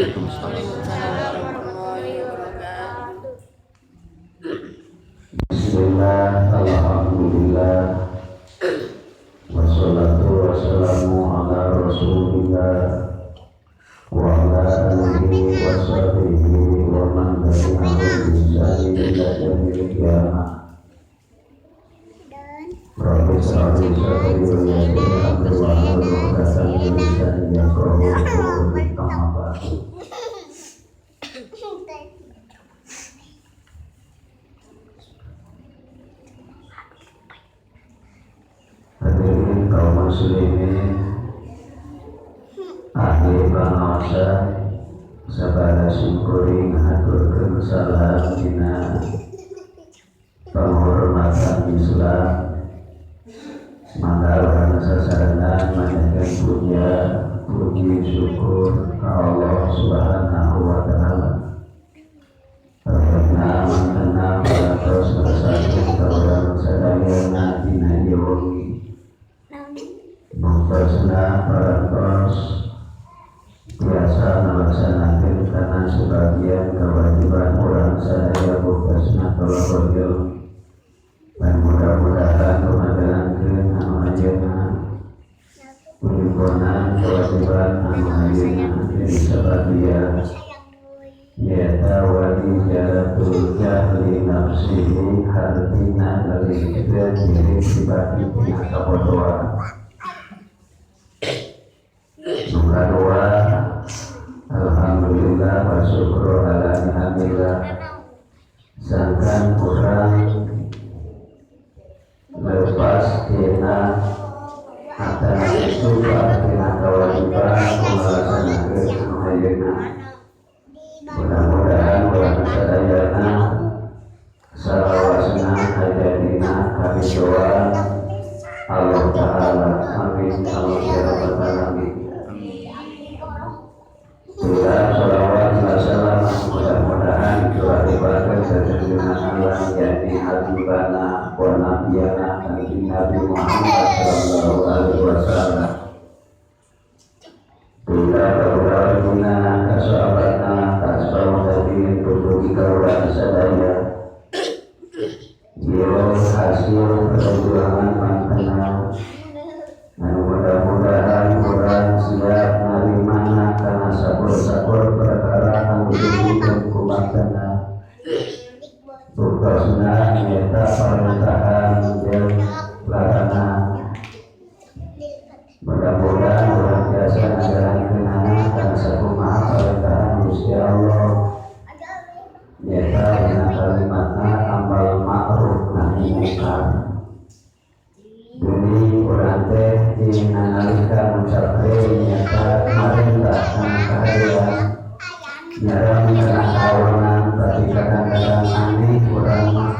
Waalaikumsalam warahmatullahi wabarakatuh. Bismillah, alhamdulillah, wassalatu wassalamu ala rasulillah wa ala alihi wa sahbihi wa man tabi'ahum bi ihsanin ila yaumil qiyamah. Rabbi shrah li sadri wa yassir li amri wahlul 'uqdatam min lisani yafqahu qawli. Amma ba'du. Hadirin kaum muslimin, ahli pangaosan, sabada simkuring haturkeun salam dina penghormatan Islam. Mangga urang sasarengan manjatkeun puja puji syukur ka Allah Subhanahu wa taala. Karena mangkana parantos ngersakakeun ka urang sadayana dina ieu wengi. Buktosna parantos biasa ngalaksanakeun kana sebagian kewajiban urang sadaya, buktosna tolakon ilmu. Dan mudah-mudahan kumajalankeun anu ayeuna kulimponan kewajiban anu ayeuna jadi sebagian, nyaeta wali jalatul jahli nafsihi, hartina ngalihkeun diri pribadi tina kabodohan. Nu kadua, alhamdulillah wa syukru ala ni'amillah, sangkan urang lepas tina atana itu tina kewajiban ngalaksanakeun anu ayeuna. Mudah-mudahan urang sadayana salawasna aya dina karidhoan Allah Ta'ala. Amin Allah ya rabbal alamin. Bila sholawat dan salam mudah-mudahan curah dibaca junjungan Allah, yakni habibana wa nabiyana Kanjeng Nabi Muhammad sallallahu alaihi wasallam. Bila kaulana, ka sahabatna, ka ashabul tabi'in, dugi ka urang sadaya. Ieu hasil perjuangan mangkana anu mudah-mudahan urang siap ngarimana kana sakur-sakur perkara anu dibikeun ku mangkana. Buktosna nyaeta perintahan jeung larangan. Mudah-mudahan urang biasa ngajalankeunana kana sakumaha perintahan Gusti Allah, nyaeta dina kalimatna amal ma'ruf nahi munkar. Jadi urang teh dina nalika ngucapkeun nyaeta marentah kana kahadean, nyaram kana kawenang, tapi kadang-kadang aneh, urang mah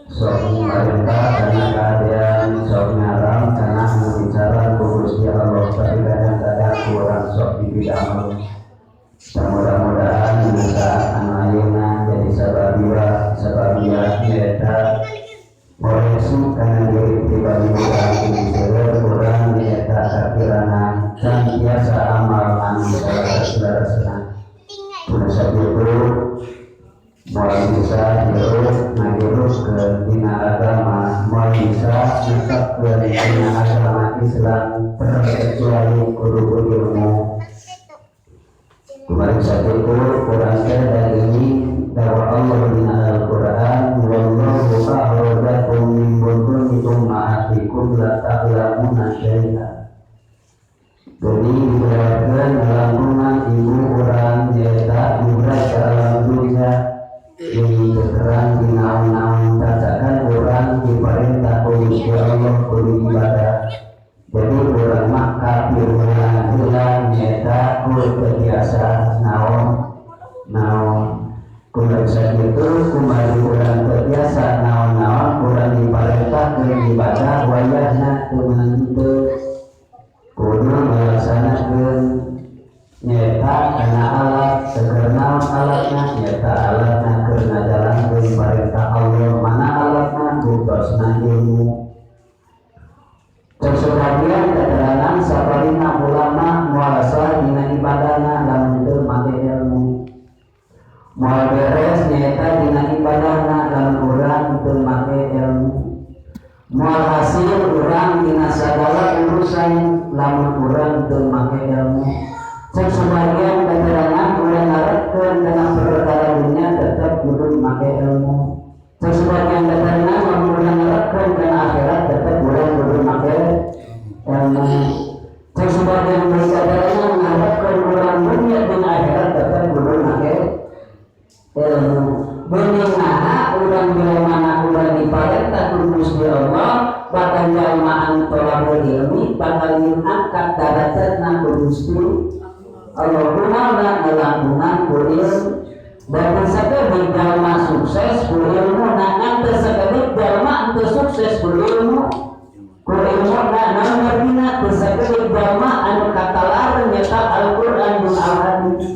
sok marentah kana kahadean, sok nyaram kana anu bicara ku Gusti Allah, tapi kadang-kadang urang sok dibidamel. Mudah-mudahan dina saat anu ayeuna jadi sababia sababia nyaeta ngoreksi kana diri pribadi urang, seueur urang nyaeta kakirangan can biasa amal anu salah-salah. Kuna sakitu moal bisa hirup ngahirupkeun dina agama, moal bisa netepkeun dina agama Islam terkecuali kudu ilmu. Kemarin sakitu urang teh dari ini dakwah Allah dina Al-Qur'an, wallahu akhrajakum min butuni ummahatikum la ta'lamuna syai'a. Jadi dikeluarkan langkungan ibu urang nyaeta murah ke alam dunia ini terang di naon-naon, cacakan urang diperintah ku Gusti Allah kudu ibadah. Jadi urang mah kafir heula nyaeta kudu biasa naon naon. Kumaha sakitu kumaha urang teu biasa naon-naon, urang diperintah keur ibadah, wayahna teu meunang teu kudu ngalaksanakeun nyaeta kana alat. Keur naon alatna? Nyaeta alatna keur ngajalankeun perintah Allah. Mana alatna? Buktosna ilmu. Cek sebagian keterangan saparina ulama, muasah dina ibadahna lamun teu. Berhasil urang dina sagala urusan lamun urang teu make ilmu. Cek sebagian keterangan urang ngarepkeun kana perkara dunya tetep kudu make ilmu. Cek sebagian keterangan lamun urang ngarepkeun kana akhirat tetep urang kudu make ilmu. Cek sebagian keterangan ngarepkeun urang dunya dan akhirat tetep kudu make ilmu. Bening naha urang bila mana urang diparentah ku Gusti Allah bakal jalmaan tolabul ilmi bakal diangkat darajatna ku Gusti Allah. Kunaon ngalangkungan ku ilmu? Dan sakedik jalma sukses ku ilmu, ngan teu sakedik jalma teu sukses ku ilmu. Ku ilmu na naon artina? Teu sakedik jalma anu katalar nyata Al-Qur'an jeung Al-Hadis,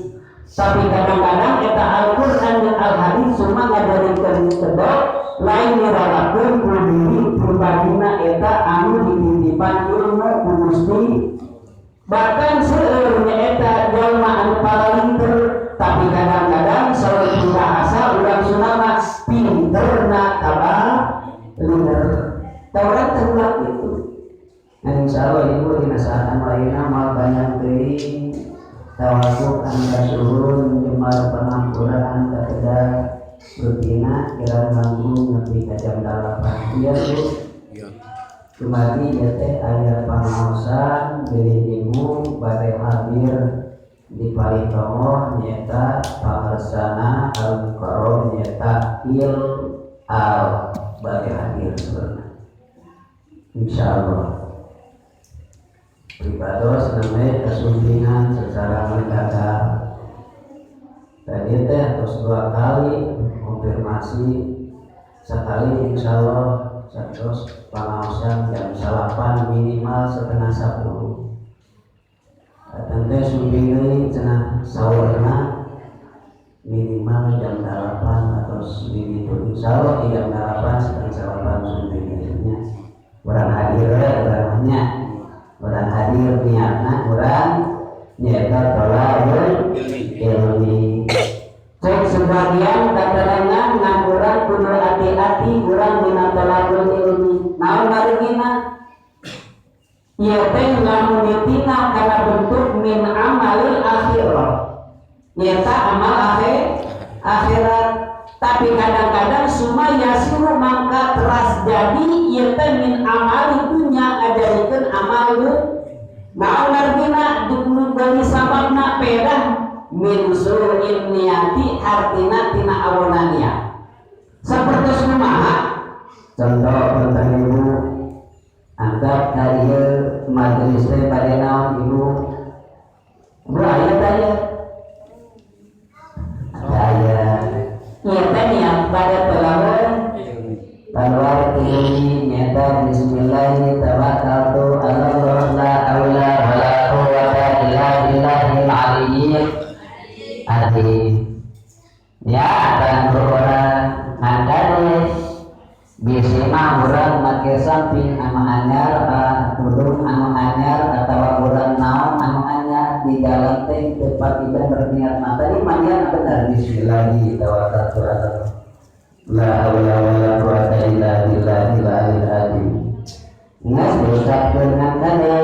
tapi kadang-kadang eta Al-Qur'an dan Al-Hadis cuma ngajadikeun kedok, lain nyeralakeun ku diri pribadina eta anu dititipan ilmu ku Gusti. Bahkan seueur eta jalma anu paralinter, tapi kadang-kadang saur bahasa urang Sunda mah pinterna tabah linger. Tah, urang teh ulah kitu. Nah, insyaallah ibu dina saat anu ayeuna moal banyak teuing tawakuf anu kasuhun jemar pangampuraan kakedah rutina kira manggung nepi ka jam 8, iya Bu? Iya. Kembali ya teh aya pangaosan bilih ibu bade hadir di paling tongoh nyata pangersana al mukarrom nyata il al bade hadir sebenarnya, insyaallah pribados namanya kesumpingan secara mendadak. Tadi teh terus dua kali konfirmasi, sekali insya Allah terus pengaosan jam 9 minimal 9.30. Tentu sumping deui cenah saurna minimal jam 8 atau begitu. Insya Allah di jam 8 8.30 sumping nya urang hadir we, urang nya urang hadir, niatna urang nyaeta tolabul ilmi. Cek sebagian katerangan ngan urang kudu hati-hati urang dina tolabul ilmi. Naon margina? Ieu teh lamun ditingal kana bentuk min amalil akhirah, nyata amal akhirat, tapi kadang-kadang summa yasiru mangka teras jadi ieu teh min amali dunya, ngajadikeun amal. Naon artina? Demi sababna pedah min su'in niati, artina tina awona niat. Seperti kumaha contoh tentang ibu angkat ka ieu majelis teh bade naon ibu? Bu, aya teh aya aya ieu teh niat bade tolabul keluar ilmi, nyata bismillahirrahmanirrahim, tawakkaltu ala Allah, la haula wala quwwata illa billahil aliyyil azim. Ya dan orang ngandane bisi mah urang make samping anu anyar, tudung anu anyar, atawa urang naon anu anyar di jalan teh teu pati bener niat mah. Tadi mah niat bener, bismillahirrahmanirrahim, tawakkaltu ala Allah, la haula wala quwata illa billahil aliyyil azim. Geus diucapkeun kade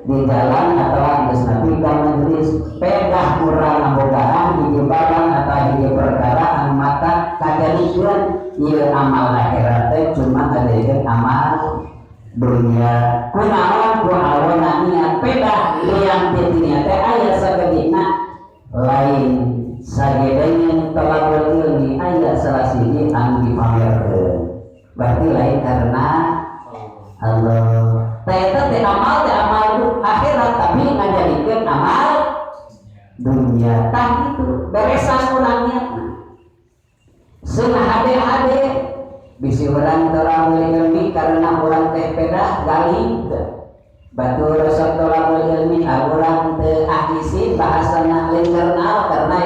di jalan atau geus nepi ka majelis, pedah urang ngabogaan hiji barang atau hiji perkara anu mata kajadikeun ieu amal akhirat teh cuma ngajadikeun amal dunia. Kunaon? Ku awona niat. Pedah lian ti niat teh aya sagedina, lain sagedengeun tolabul ilmi, aya salah siji anu dipamerkeun, berarti lain karena Allah. Teh eta teh amal teh amal akhirat, tapi ngajadikeun amal dunia. Tah itu beresan urang niatna. Cenah hade-hade bisi urang tolabul ilmi karena urang teh pedah gali batur resep tolabul ilmi, urang teu isin, bahasana internal karena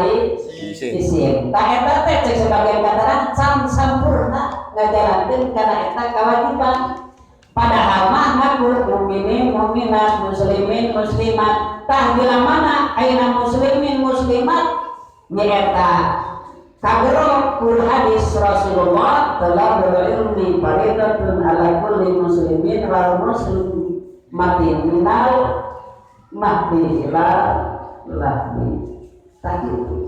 isin. Tah eta teh cek sebagian kataran can sampurna ngajalankeun kana eta kewajiban, padahal mah ngaku mukminin mukminat, muslimin muslimat. Tah bila mana ayeuna muslimin muslimat nyaeta Kagero kul hadis Rasulullah talabul ilmi faridatun ala kulli muslimin wal muslimatin minal mahdi ila lahdi. Tak itu.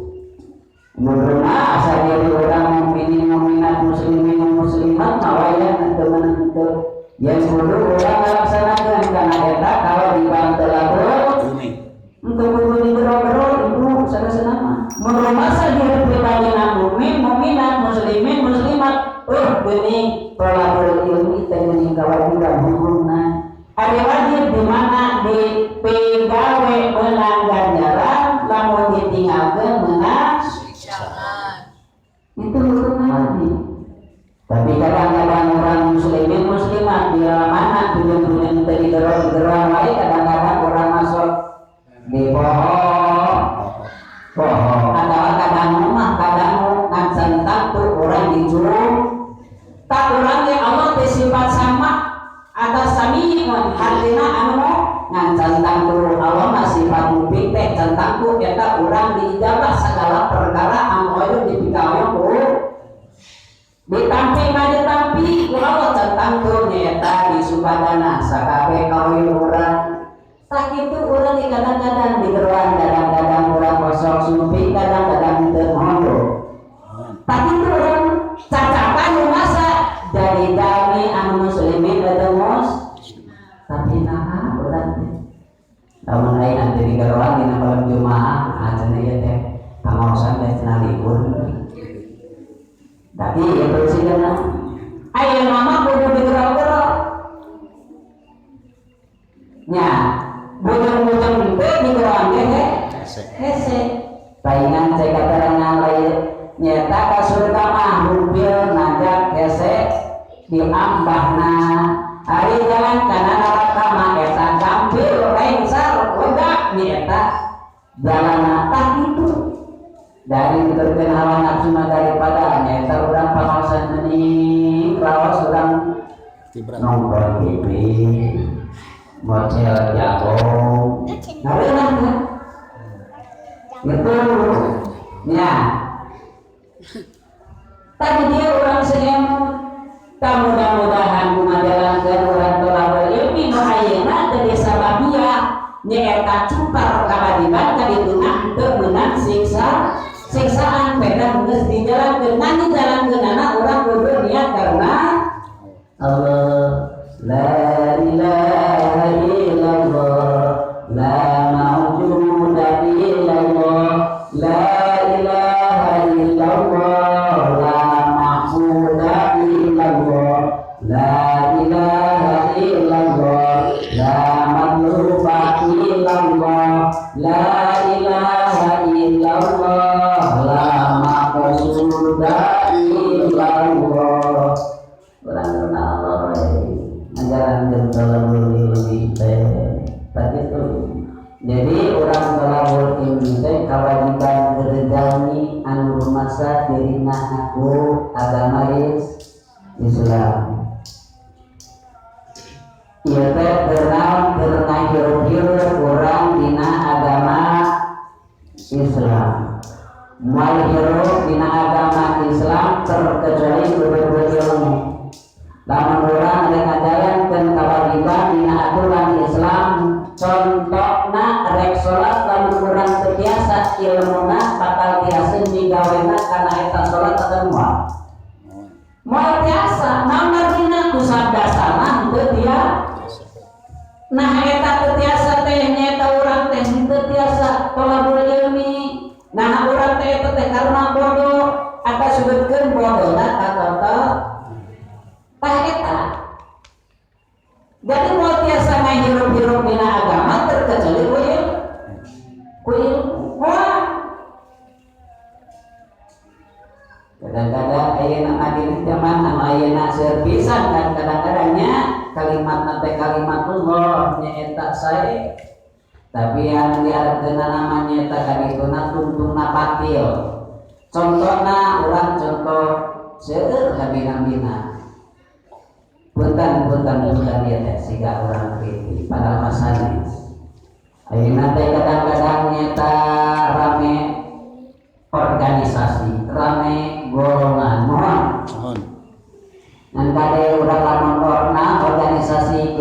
Menurut asa diri orang mukminin mukminat muslimin muslimat mawaya teman itu yang kudu urang ngalaksanakeun kana eta kawajiban talabul untuk kudu digero-gero ibu sana-sana mah. Menurut masa diri pribadi mukmin mukminat muslimin muslimat geuning talabul ilmi teh geuning kawajiban hukumna. Ari wajib di mana di pigawe meunang ganjaran lamun ditinggalkeun meunang Siksaan. Itu hukumnya wajib. Tapi kadang-kadang orang muslimin muslimat di mana tujuan-tujuan tadi gerong-gerong wae, kadang-kadang orang masuk di pohon pohon atau kadang rumah kadang ngan tuh orang dicurug tak orangnya. Allah teh sifat sama atas samiun hartina anu ngan centang tuh Allah mah sifat mupik teh centang tuh eta urang diijabah segala perkara anu hoyong dipikahoyong ku ditampi mah ditampi ku Allah centang tuh nyaeta di supadana sakabeh kahoyong urang. Tak itu urang di kadang-kadang di geroan, kadang-kadang urang kosong sumping, kadang-kadang teu mondo. Tak itu urang cacapan masa jadi dami anu muslimin atau mus tapi nah urang teh lamun lain nanti di geroan dina malam Jumaah ah cenah ieu teh pangaosan teh cenah libur. Tapi itu sih kan ayeuna mah kudu digero-gero nya bujang-bujang teh di geroan teh hese paingan cek katerangan lain nyata ka surga mah rumpil nanjak hese diambahna, ari jalan kana neraka mah eta gampil lengsar lega nyata jalanna. Tah itu dari diberikan hawa nafsu mah daripada nyata urang pangaosan meni raos urang nonton TV mocel jago ngareunah kan gitu nya. Tadi dia orang seem tak mudah-mudahan kumajalankeun urang tolabul ilmi nu ayeuna teu sababia nyaeta cupar kawajiban kadituna teu meunang siksa siksaan beda geus dijalankeun ngan dijalankeunana urang kudu niat karena Allah. La ilaha illallah la ma'budu illallah la ilaha illallah la ma'budu illallah la ilaha illallah la matluba illallah la ilaha illallah la maqsuda illallah. Urang karena Allah we ngajarankeun talabul ilmi teh tadi tuh. Jadi urang talabul ilmi teh kewajiban berjalmi anu rumasa dirina ngaku agama Islam. Ieu teh keur naon? Keur ngahirup-hirup urang dina agama Islam. Moal hirup dina agama Islam terkecuali kudu berilmu. Lamun urang rek ngajalankeun kewajiban dina aturan Islam, contohna rek salat, lamun urang teu tiasa ilmuna bakal tiasa migawena kana eta salat atau moal? Moal tiasa. Naon artina? Ku sabda salah teu tiasa. Nah, eta teu tiasa teh nyaeta urang teh teu tiasa tolabul ilmi. Nah, urang teh eta teh karena bodoh atau sebutkeun bodohna ka toto tah eta. Jadi moal tiasa ngahirup-hirup dina agama terkecuali ku ilmu, ku ilmu. Moal. Kadang-kadang ayeuna mah dina zaman anu ayeuna seueur pisan kan kadang-kadangnya kalimat teh kalimatullah nyaeta sae, tapi yang diharapkeun namanya eta kadituna tungtungna batil. Contohna urang contoh seueur kabina-bina. Punten punten punten ieu teh siga urang kritik padahal mah sanes. Ayeuna teh kadang-kadang nyaeta rame organisasi, rame.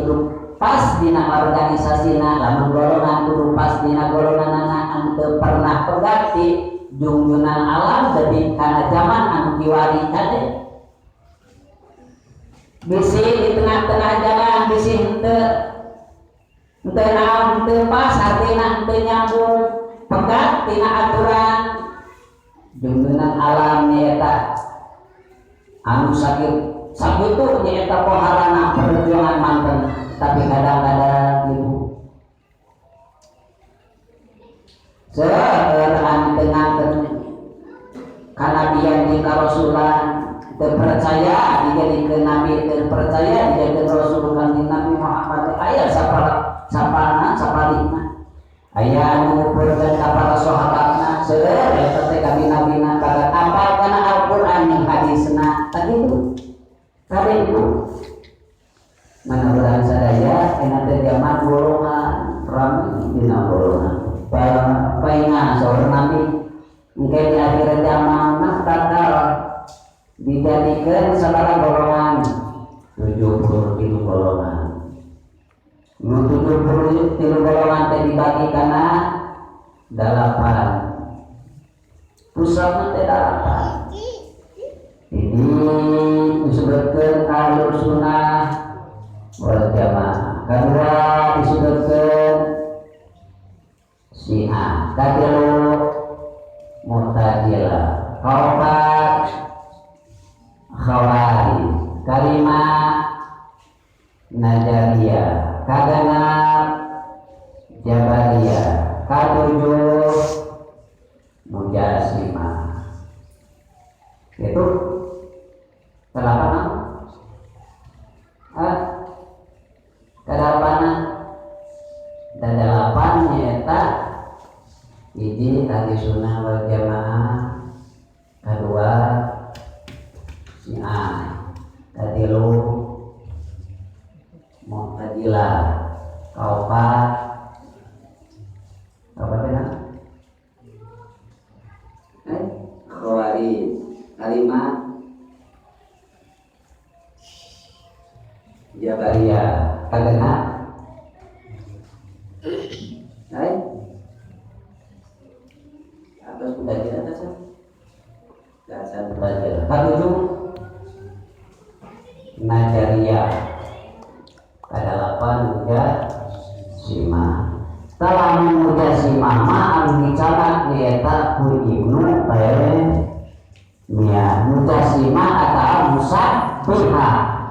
kudu pas dina organisasina, lamun golongan kudu pas dina golonganana anu teu pernah pegat ti jungjungan alam jadi kana zaman anu kiwari kade. Bisi di tengah-tengah jalan bisi henteu henteu naon henteu pas artina henteu nyambung pegat tina aturan jungjungan alam nyaeta anu sakit sakitu nyaeta poharana perjuangan manten tapi kadang-kadang ibu seueur anu teu nganten kanabian jeung karasulan teu percaya dijadikeun nabi teu percaya dijadikeun rasul kanjeng Nabi Muhammad aya sapana sapalihna aya anu ngumpulkeun ka para sahabatna seueur eta teh kabi-nabina bagat apal kana Al-Qur'an jeung hadisna tah kitu kade ibu mana urang sadaya enak teh zaman golongan rame dina golongan paingan saur nabi engke di akhir zaman mah bakal dijadikan sabaraha golongan 73 golongan. Nu 73 golongan teh dibagi kana 8. Pusatna teh 8. Ini disebutkeun Ahlus Sunnah wal Jamaah. Kedua disebutkeun Syiah. Katilu Mu'tazilah. Kaopat Khawarij. Kalima Najariyah. Kagenap Jabariyah. Katujuh Mujasimah. Itu kedelapan ah kedelapan dan delapan nyata hiji ahli sunnah wal jamaah, kedua Syiah, katilu Mu'tazilah, kaopat apa teh Khawarij, kalima Jabariyah, kagenap atas Mu'tazilah atas dasar Mu'tazilah, katujuh Najariyah, kadalapan Mujasimah. Talamun Mujasimah mah anu dicatat nyaeta ku Ibnu Taimiyah. Mujasimah atawa Musabbihah.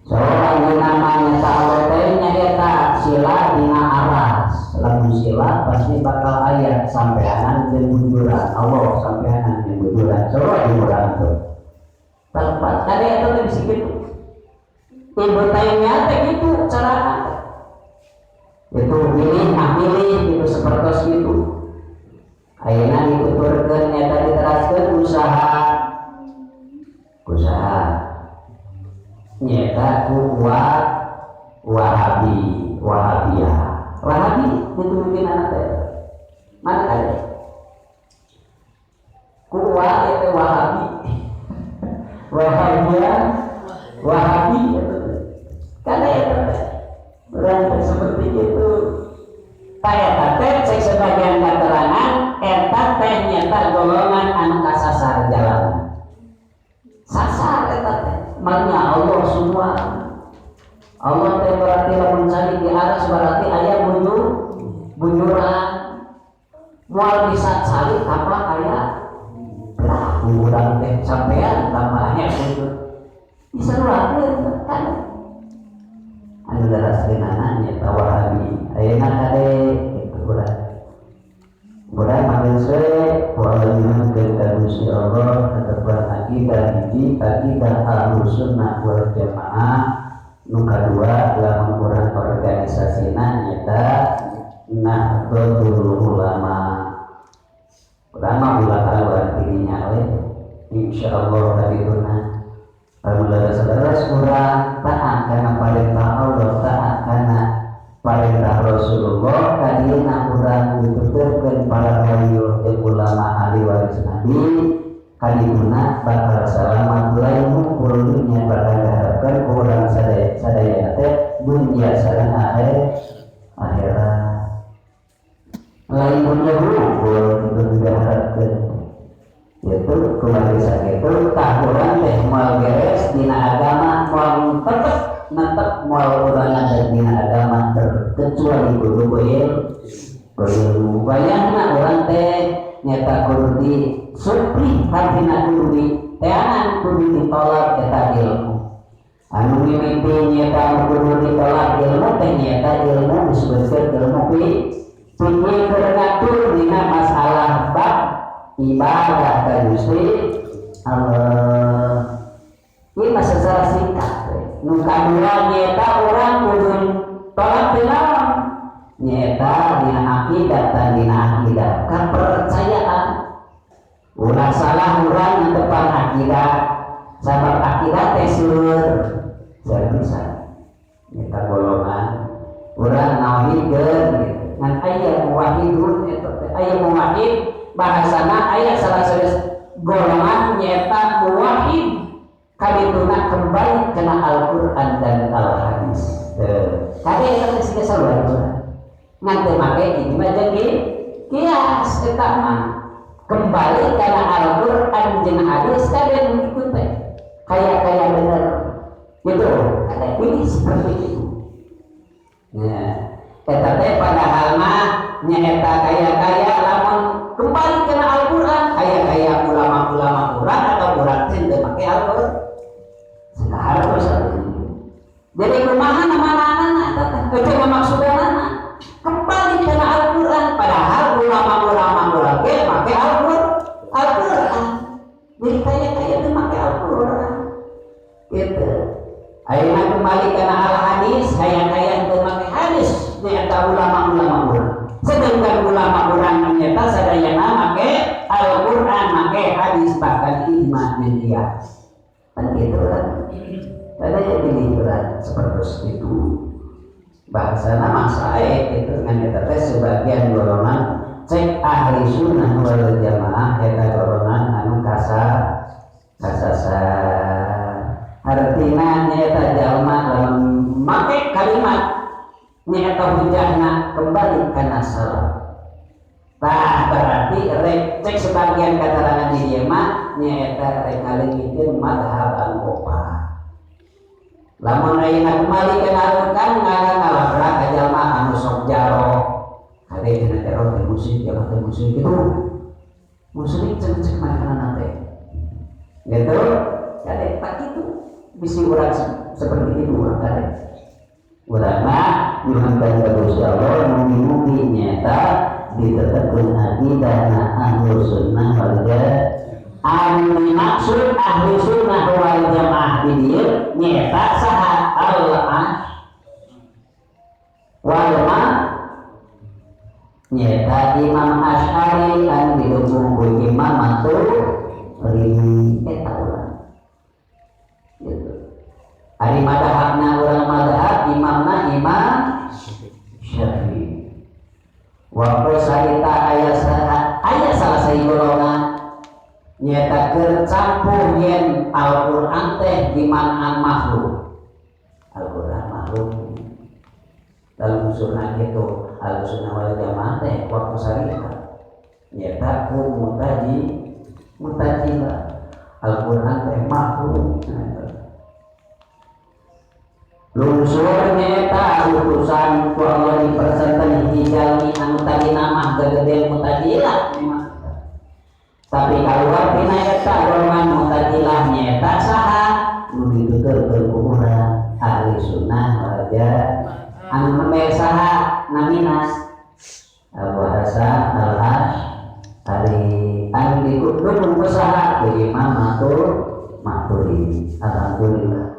Seorang namanya Allah teh nyaeta sila dina aras. Lamun sila pasti bakal aya sampeanan jeung bujuran Allah, sampeanan jeung bujuran. Seorang bujuran tuh. Tempat kade eta teh bisi kitu. Ibnu Taimiyah teh kitu carana. Itu milih nah milih gitu sepertos gitu. Ayeuna dituturkeun nyata diteraskeun usaha. Usaha nyata ku Wahabi, Wahabiyah. Wahabi itu mungkin anak teh. Mana kade? Ku itu Wahabi. Wahabiyah, Wahabi itu. Karena itu berarti seperti itu. Eta teh cek sebagian keterangan eta teh nyata golongan anu kasasar jalan. Sasar eta teh. Maknya Allah semua. Allah teh berarti lamun cari di atas berarti aya bujuran. Moal bisa cari tanpa aya urang teh sampean tambahnya bujur. Bisa luarkeun kan. Anu daraskeunana nyaeta Wahabi. Ayeuna kade kitu urang. Urang manggil we ku Allah ka Gusti Allah katepan akidah hiji akidah Ahlus Sunnah wal Jamaah. Nu kadua lamun urang organisasina nyaeta Nahdlatul Ulama. Ulama ulah kaluar dirinya we insyaallah kadituna. Lamun leres-leres urang taat kana parentah Allah, taat kana parentah Rasulullah, kadieuna urang dituturkeun para wali jeung ulama ahli waris Nabi, kadituna bakal salamat lain hukum dunya bakal diharapkan urang sadaya teh. Dunia sareng akhirat. Lain dunia hukum itu diharapkeun. Itu kembali sakitu tah urang teh moal beres dina agama, moal tetep netep moal urang ada dina agama terkecuali kudu ilmu. Bayangna urang teh nyata kudu di supri hartina, kudu di teangan, kudu ditolak eta ilmu. Anu mimiti nyata kudu ditolak ilmu teh nyata ilmu disebutkeun ilmu fikih, keur ngatur dina masalah bab ibadah ka Gusti Allah. Ini mah secara singkat. Nu kadua nyata urang kudu tolak teh naon? Nyata dina akidah dan dina akidah kepercayaan. Ulah salah urang netepan akidah, sabab akidah teh seueur seueur pisan. Nyata golongan urang nauhidkeun gitu. Ngan aya muwahhidun eta teh, aya muwahhid bahasana, aya salah satu golongan nyata muwahhid kadituna kembali kana Al-Qur'an dan Al-Hadis. Kade eta teh siga sarua ngan teu make ijma jeung kias. Eta mah kembali kana Al-Qur'an jeung hadis, kade nu kitu teh kaya-kaya bener gitu, kade ini seperti itu ya. Eta teh padahal mah nyaeta kaya-kaya lamun kembali kana Al-Qur'an kaya-kaya ulama-ulama urang atau urang teh teu make Al-Qur'an sahartos. Jadi kumaha nama-nama eta teh teu maksudna kembali kana Al-Qur'an, padahal ulama-ulama urang ge make Al-Qur'an. Jadi kaya-kaya teu make Al-Qur'an gitu. Ayeuna kembali kana Al-Hadis, kaya-kaya teu make hadis nyaeta ulama-ulama urang, sedangkan ulama urang nyata sadayana make Al-Qur'an, make hadis, bahkan ijma jeung qiyas kan gitu kan. Ada yang pilih seperti itu bahasana masa gitu. Ngan eta teh sebagian golongan cek ahli sunnah wal jamaah, eta golongan anu kasasar, artina nyaeta jalma lamun make kalimat nyaeta hujahna kembali kana salaf. Tah, berarti rek cek sebagian keterangan di dieu mah nyaeta rek ngaleungitkeun madhab anu opat. Lamun ayeuna kembali kana Al-Qur'an, ngalabrak ka jalma anu sok jaro kade cenah jaro teh musyrik, jalma teh musyrik gitu, musyrik cenah cek manehna teh gitu. Kade tak itu bisi urang seperti itu urang. Kade urang mah nyuhunkeun ka Gusti Allah mugi-mugi nyaeta ditetepkeun akidahna ahlu sunnah wal jamaah. Anu dimaksud ahli sunnah wal jamaah di dieu nyaeta saha? Al wal ma nyaeta Imam Asy'ari anu didukung ku Imam Maturidi, eta urang gitu. Ari madhabna urang madhab imamna Imam Syafi'i. Waktu sarita aya salah satu golongan nyaeta keur campuh yen Al-Qur'an teh dimanaan makhluk. Al-Qur'an makhluk dalam sunnah gitu. Al-Sunnah wal Jamaah teh waktu sarita nyaeta ku mutajilah Al-Qur'an teh makhluk. Lungsur nyaeta utusan ku Allah dipersenten hiji jalmi anu tadi nama gede mutajilah, tapi keluar tina eta golongan mutajilah nyaeta saha nu dituturkeun ku urang ahli sunnah wal jamaah, anu nembe saha namina? Abu Hasan Al Asy'ari, anu didukung ku saha? Ku Imam Maturidi. Alhamdulillah.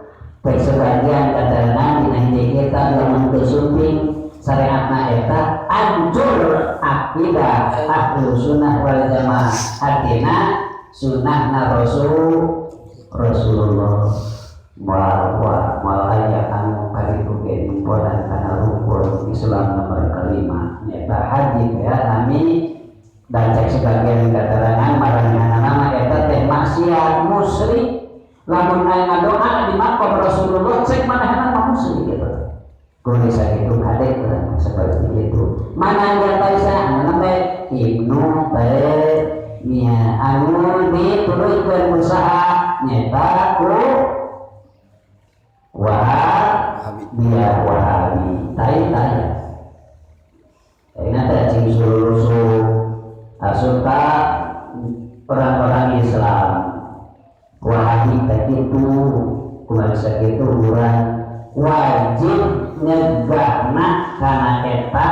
Baik, sebagian keterangan dina hiji kitab lamun teu sumping syariatna eta hancur akidah ahlu sunnah wal jamaah, artina sunnahna Rasulullah. Moal moal aya anu kaditu ge nemponan kana rukun Islam nomor kelima nyaeta haji ya nami. Dan cek sebagian keterangan maranehna nama eta teh maksiat, musyrik lamun aya ngadoa di makom Rasulullah, cek manehna mah musyrik gitu. Kulo sakitu kadek seperti itu. Mana yang tahu namanya Ibnu Taimiyah anu dituluykeun usaha nyeta ku Wahabi dia Wahabi tai tai. Ingat ya cing sulusu asup orang-orang Islam Wahabi teh kitu kumaha sakitu urang wajib nyegahna kana eta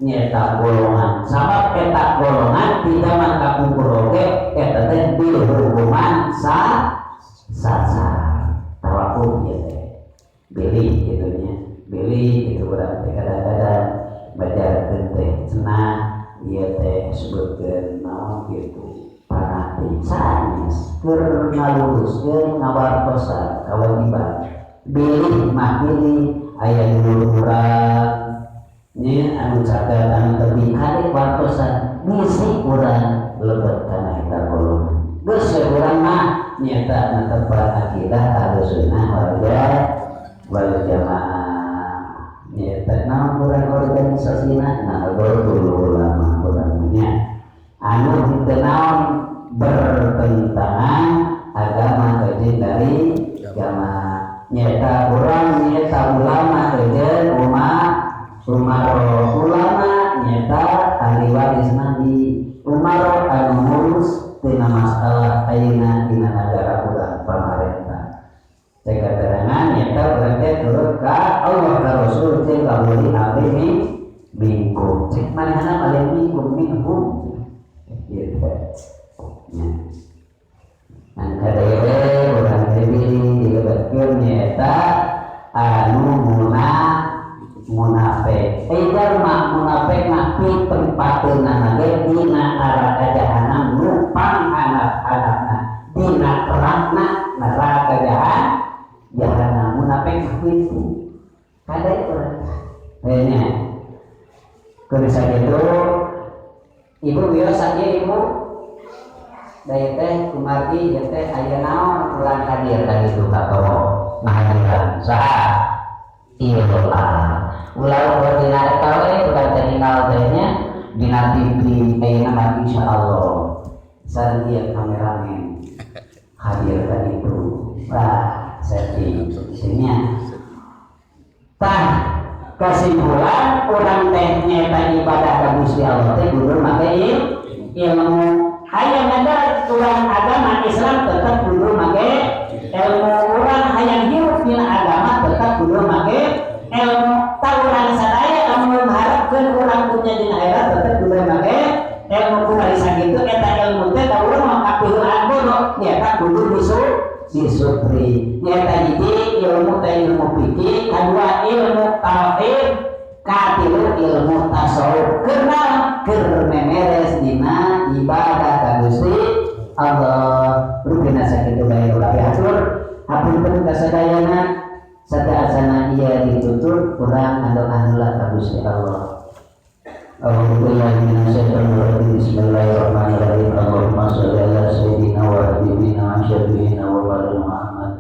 nyeta golongan sabab eta golongan di zaman kapungkur oge eta teh dihukuman sasar tawakuf ieu teh bilih kitu nya bilih kitu urang teh kadang-kadang bajarkeun teh cenah ieu teh sebutkeun naon kitu fanatik sanes keur ngaluruskeun ngawartosan kawajiban bilih mah bilih aya dulur urang nya anu caket anu teu kadek wartosan bisi urang lebet kana eta golongan geus we urang mah nyata netepan akidah Ahlussunnah wal Jamaah nyata naon urang organisasina Nahdlatul Ulama urang nya anu henteu naon bertentangan agama jeung dari jamaah nyata urang nyata ulama jeung umaro ulama nyata ahli waris nabi umaro anu ngurus tina masalah ayeuna dina nagara urang pamarentah cek katerangan nyata urang teh turut ka Allah ka Rasul jeung ka uli amri minkum cek manehna paling minkum minhum kieu teh nya ngan kadewe urang teh dilebetkeun nyaeta anu munafik. Jalma munafik mah pitempateunana ge dina neraka jahanam nu panghanap-hanapna dina kerakna neraka jahanam munafik mah kitu. Kade urang. Nya. Kudu sakitu ibu wios sakieu ibu da teh kumargi ieu teh aya naon urang hadir ka ditu ka tomo ngahadiran saha ieu ulah ulah dina eta we urang teh ningal teh nya dina TV ayeuna mah insyaallah sareng ieu kameramen hadir ka ditu wah sedih nya tah kesimpulan urang teh nyeta ibadah ka Gusti Allah teh kudu make ilmu hayang ngadar urang agama Islam tetap kudu make ilmu urang hayang hirup dina agama tetap kudu make ilmu tah urang sadaya lamun mengharapkeun urang punya dina akhirat tetap kudu make ilmu kumaha sakitu eta ilmu teh da urang mah kapiheulaan bodoh nyata kudu disupri nyata hiji ilmu teh ilmu fikih kadua ilmu tauhid katilu ilmu tasawuf keur keur memeres dina ibadah ka Gusti Allah rupina sakitu bae urang atur hapunten ka sadayana sataasana ieu ditutur urang ngadoa heula ka Gusti Allah. A'udzubillahi minasyaitonir rajim. Bismillahirrahmanirrahim. Allahumma sholli ala sayyidina wa habibina wa syafi'ina wa maulana Muhammad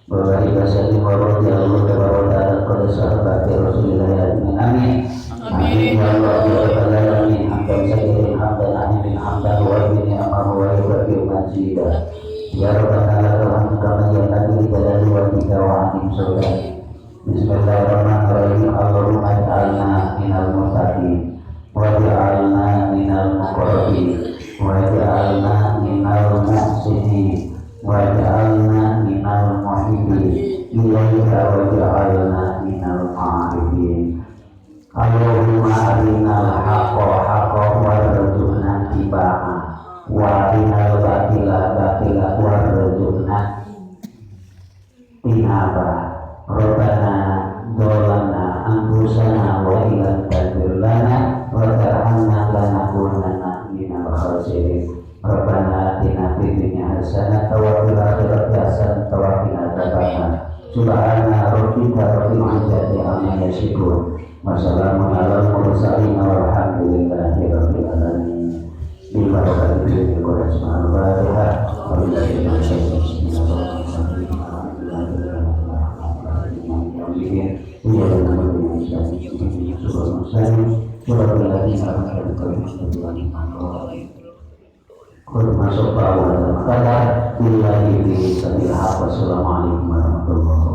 wa alihi wasallim wa radhiyallahu tabaraka wa ta'ala qad sahabati Rasulillah ajmain. Amin. Amin ya Allah ya rabbal alamin. Hamdan sayyidin hamdan amin hamdan wa bi ni'amahu wa yukafi mazida. Ya rabbana lakal hamdu kama yanbaghi li jalali wajhika wa 'azimi sultanik. Bismillahirrahmanirrahim. Allahumma ij'alna minal muttaqin waj'alna minal muqarrabin waj'alna minal muhsinin waj'alna minal muhibbin ilaika waj'alna minal ma'arifin. Allahumma arinal haqqa haqqan warzuqna ittiba'ah wa arinal batila batila warzuqna ijtinabah. Rabbana dzalamna anfusana wa illam taghfir lana wa tarhamna lanakunanna minal khasirin. Rabbana atina fid dunya hasanah wa fil akhirati hasanah wa qina adzabannar. Subhana rabbika rabbil izzati amma yasifun wa salamun alal mursalin walhamdulillahi rabbil alamin. Bil barakati fil Qur'an al-Fatihah. Bismillahirrahmanirrahim. mustaqim. Siratal ladzina an'amta alaihim. Masuk. Billahi. Wassalamualaikum warahmatullahi.